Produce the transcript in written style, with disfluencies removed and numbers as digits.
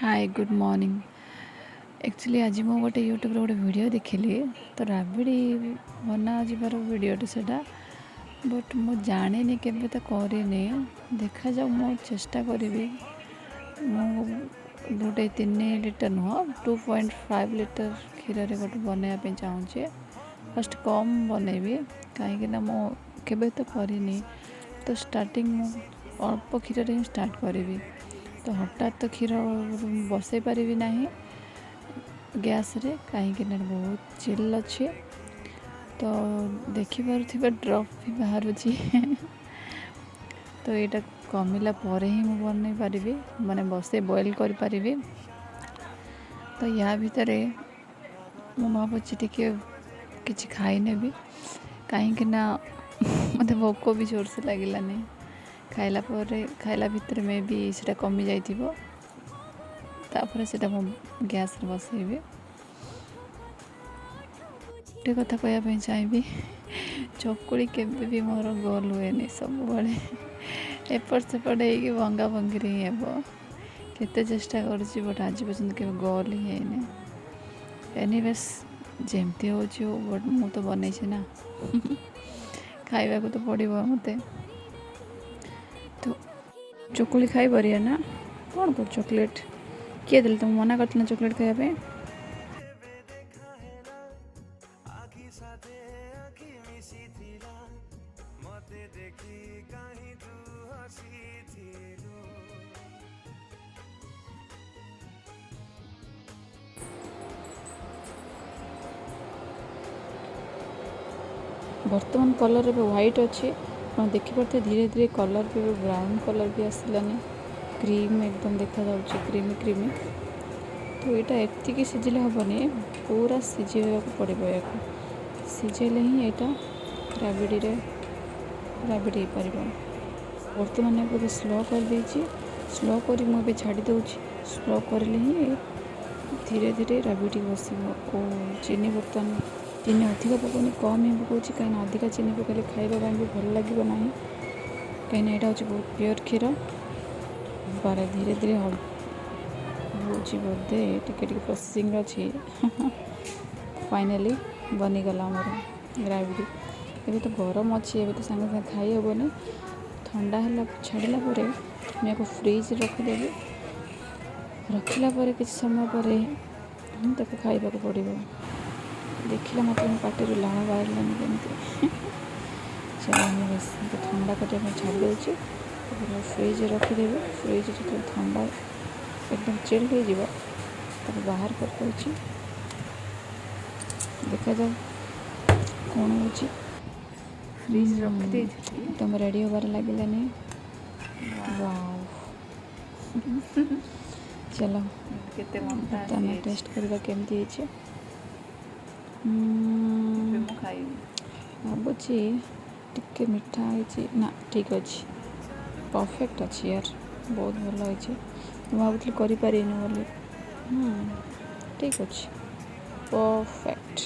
Hi, good morning. Actually ଆଜି ମୁଁ ଗୋଟେ ୟୁଟ୍ୟୁବ୍ରେ ଗୋଟେ ଭିଡ଼ିଓ ଦେଖିଲି ତ, ରାବିଡ଼ି ବନାଯିବାର ଭିଡ଼ିଓଟେ ସେଇଟା। ବଟ୍ ମୁଁ ଜାଣିନି, କେବେ ତ କରିନି। ଦେଖାଯାଉ, ମୁଁ ଚେଷ୍ଟା କରିବି। ମୁଁ ଗୋଟେ 3 ଲିଟର ନୁହଁ, 2.5 ଲିଟର କ୍ଷୀରରେ ଗୋଟେ ବନେଇବା ପାଇଁ ଚାହୁଁଛି। ଫାଷ୍ଟ କମ୍ ବନେଇବି, କାହିଁକିନା ମୁଁ କେବେ ତ କରିନି। ତ ଷ୍ଟାର୍ଟିଂ ମୁଁ ଅଳ୍ପ କ୍ଷୀରରେ ହିଁ ଷ୍ଟାର୍ଟ କରିବି। ତ ହଠାତ୍ ତ କ୍ଷୀର ବସେଇ ପାରିବି ନାହିଁ ଗ୍ୟାସ୍ରେ, କାହିଁକିନା ବହୁତ ଚିଲ୍ ଅଛି। ତ ଦେଖିପାରୁଥିବେ, ଡ୍ରପ୍ ବି ବାହାରୁଛି। ତ ଏଇଟା କମିଲା ପରେ ହିଁ ମୁଁ ବନେଇ ପାରିବି, ମାନେ ବସେଇ ବଏଲ୍ କରିପାରିବି। ତ ୟା ଭିତରେ ମୁଁ ଭାବୁଛି ଟିକେ କିଛି ଖାଇନେବି, କାହିଁକିନା ମୋତେ ଭୋକ ବି ଜୋରସେ ଲାଗିଲାନି। ଖାଇଲା ପରେ, ଖାଇଲା ଭିତରେ ମେ ବି ସେଇଟା କମି ଯାଇଥିବ। ତାପରେ ସେଇଟା ମୁଁ ଗ୍ୟାସ୍ରେ ବସେଇବି। ଗୋଟେ କଥା କହିବା ପାଇଁ ଚାହିଁବି, ଚକୁଳି କେବେ ବି ମୋର ଗୋଲ ହୁଏନି। ସବୁବେଳେ ଏପଟ ସେପଟ ହେଇକି ଭଙ୍ଗା ଭଙ୍ଗିରେ ହିଁ ହେବ। କେତେ ଚେଷ୍ଟା କରୁଛି, ବଟ୍ ଆଜି ପର୍ଯ୍ୟନ୍ତ କେବେ ଗୋଲ ହିଁ ହେଇନି। ଏନିୱେସ୍, ଯେମିତି ହେଉଛି ହଉ, ବଟ୍ ମୁଁ ତ ବନେଇଛି ନା, ଖାଇବାକୁ ତ ପଡ଼ିବ ମୋତେ। ତ ଚକୁଳି ଖାଇପାରିବା ନା? କ'ଣ କରୁ? ଚକୋଲେଟ୍ କିଏ ଦେଲେ ତୁମକୁ? ମନା କରିଥିଲି ନା ଚକୋଲେଟ୍ ଖାଇବା ପାଇଁ? ଆଖି ସାଥେ ଆଖି ମିଶିଥିଲା, ମତେ ଦେଖି କାହିଁ ତୁ ହସିଥିଲୁ। ବର୍ତ୍ତମାନ କଲର୍ ଏବେ ହ୍ୱାଇଟ୍ ଅଛି, ଆପଣ ଦେଖିପାରୁଥିବେ। ଧୀରେ ଧୀରେ କଲର୍ ବି ଏବେ ବ୍ରାଉନ୍ କଲର୍ ବି ଆସିଲାନି। କ୍ରିମ୍ ଏକଦମ ଦେଖାଯାଉଛି, କ୍ରିମି କ୍ରିମି। ତ ଏଇଟା ଏତିକି ସିଝିଲେ ହେବନି, ପୁରା ସିଝେଇବାକୁ ପଡ଼ିବ ଏହାକୁ। ସିଝେଇଲେ ହିଁ ଏଇଟା ରାବିଡ଼ିରେ ରାବିଡ଼ି ହେଇପାରିବ। ବର୍ତ୍ତମାନ ଏବେ ସ୍ଲୋ କରିଦେଇଛି। ସ୍ଲୋ କରି ମୁଁ ଏବେ ଛାଡ଼ି ଦେଉଛି। ସ୍ଲୋ କରିଲେ ହିଁ ଧୀରେ ଧୀରେ ରାବିଡ଼ି ବସିବ। ଓ ଚିନି, ବର୍ତ୍ତମାନ ଚିନି ଅଧିକ ପକାଉନି, କମ୍ ହିଁ ପକାଉଛି, କାହିଁକିନା ଅଧିକା ଚିନି ପକାଇଲେ ଖାଇବା ପାଇଁ ବି ଭଲ ଲାଗିବ ନାହିଁ, କାହିଁକିନା ଏଇଟା ହେଉଛି ବହୁତ ପିଓର କ୍ଷୀର। ପରେ ଧୀରେ ଧୀରେ ହେଉଛି ବୋଧେ, ଟିକେ ଟିକେ ପ୍ରୋସେସିଂ ଅଛି। ଫାଇନାଲି ବନିଗଲା ଆମର ରାବିଡ଼ି। ଏବେ ତ ଗରମ ଅଛି, ଏବେ ତ ସାଙ୍ଗେ ସାଙ୍ଗେ ଖାଇ ହେବନି। ଥଣ୍ଡା ହେଲା, ଛାଡ଼ିଲା ପରେ ମୁଁ ୟାକୁ ଫ୍ରିଜ୍ ରଖିଦେବି। ରଖିଲା ପରେ କିଛି ସମୟ ପରେ ହିଁ ତାକୁ ଖାଇବାକୁ ପଡ଼ିବ। ଦେଖିଲା ମାତ୍ରେ ମୋ ପାଟିରୁ ଲାଳ ବାହାରିଲାନି କେମିତି। ଚାଲ, ଆମେ ବେଶ ଥଣ୍ଡା କରିବା ପାଇଁ ଛାଡ଼ି ଦେଉଛି। ତାପରେ ମୁଁ ଫ୍ରିଜ୍ରେ ରଖିଦେବି। ଫ୍ରିଜ୍ ଯେତେବେଳେ ଥଣ୍ଡା ଏକଦମ ଚିଲ୍ଡ ହେଇଯିବ, ତାକୁ ବାହାର କରିଦେଉଛି। ଦେଖାଯାଉ କ'ଣ ହେଉଛି। ଫ୍ରିଜ୍ ରଖିଦେଇଥିଲି। ଏକଦମ ରେଡ଼ି ହେବାରେ ଲାଗିଲାନି। ୱାଓ, ଚାଲ। କେତେ ମୋଟା ବର୍ତ୍ତମାନ ଆସିଯାଇଛି। ଟେଷ୍ଟ କରିବା କେମିତି ହେଇଛି। ଏବେ ମୁଁ ଖାଇବି। ଭାବୁଛି ଟିକେ ମିଠା ହେଇଛି। ନା, ଠିକ୍ ଅଛି, ପରଫେକ୍ଟ ଅଛି ୟାର। ବହୁତ ଭଲ ହେଇଛି। ମୁଁ ଭାବୁଥିଲି କରିପାରିବିନି ବୋଲି। ଠିକ୍ ଅଛି, ପରଫେକ୍ଟ।